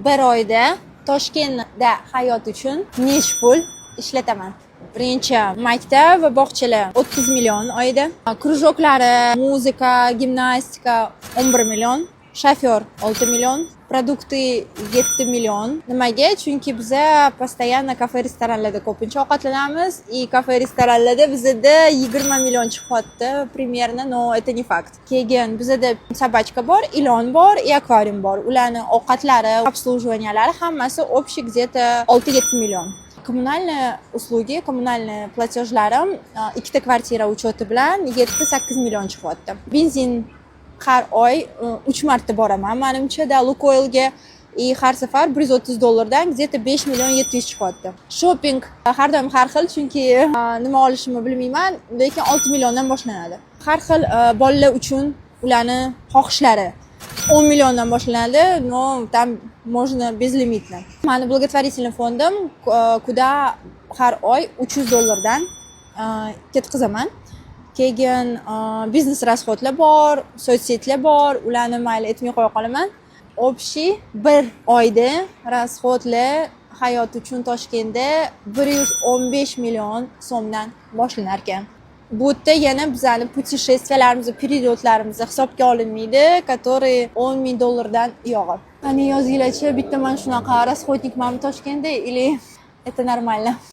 Bir oyda Toshkentda hayot uchun nechi pul ishlataman? Birinchi, maktab va bog'chalar 30 million oyda. Кружок lari, muzika, gimnastika 11 million. Shofyor 6 million. Продукты 7 million. Nimaga? Chunki biza постоянно kafe, restoranlarda ko'pincha ovqatlanamiz и kafe, restoranlarda bizada 20 million chiqyapti примерно, но это не факт. Keyin bizada собачка bor, ilon bor и akvarium bor. Ularni ovqatlari, обслуживания lari, hammasi общий где-то 6-7 million. Коммунальные услуги, коммунальный платеж larim ikkita kvartira учети bilan 7-8 million chiqyapti. Benzin har oy uch marta boraman manimcha, да, Lukoilga, и har safar 130 dollardan, где-то 5 million 700 chiqyapti. Shopping har doim har xil, chunki nima olishimni bilmayman, lekin 6 milliondan boshlanadi. Har xil bolalar uchun ularni xohishlari 10 milliondan boshlanadi, но там можно безлимитно. Mani благотворительный fondim, куда har oy 300 dollardan ketkazaman. Keyin biznes расход lar bor, соцсеть lar bor, ularni mayli, aytmay qo'ya qolaman. Общий bir oyda расход lar hayot uchun Toshkentda 115 million so'mdan boshlanar ekan. Bu yerda yana bizani путешествия larimiz, перелет larimiz hisobga olinmaydi, которые 10 ming dollardan uyog'i. Qani, yozinglarchi, bitta man shunaqa расходник manmi Toshkentda или это нормально?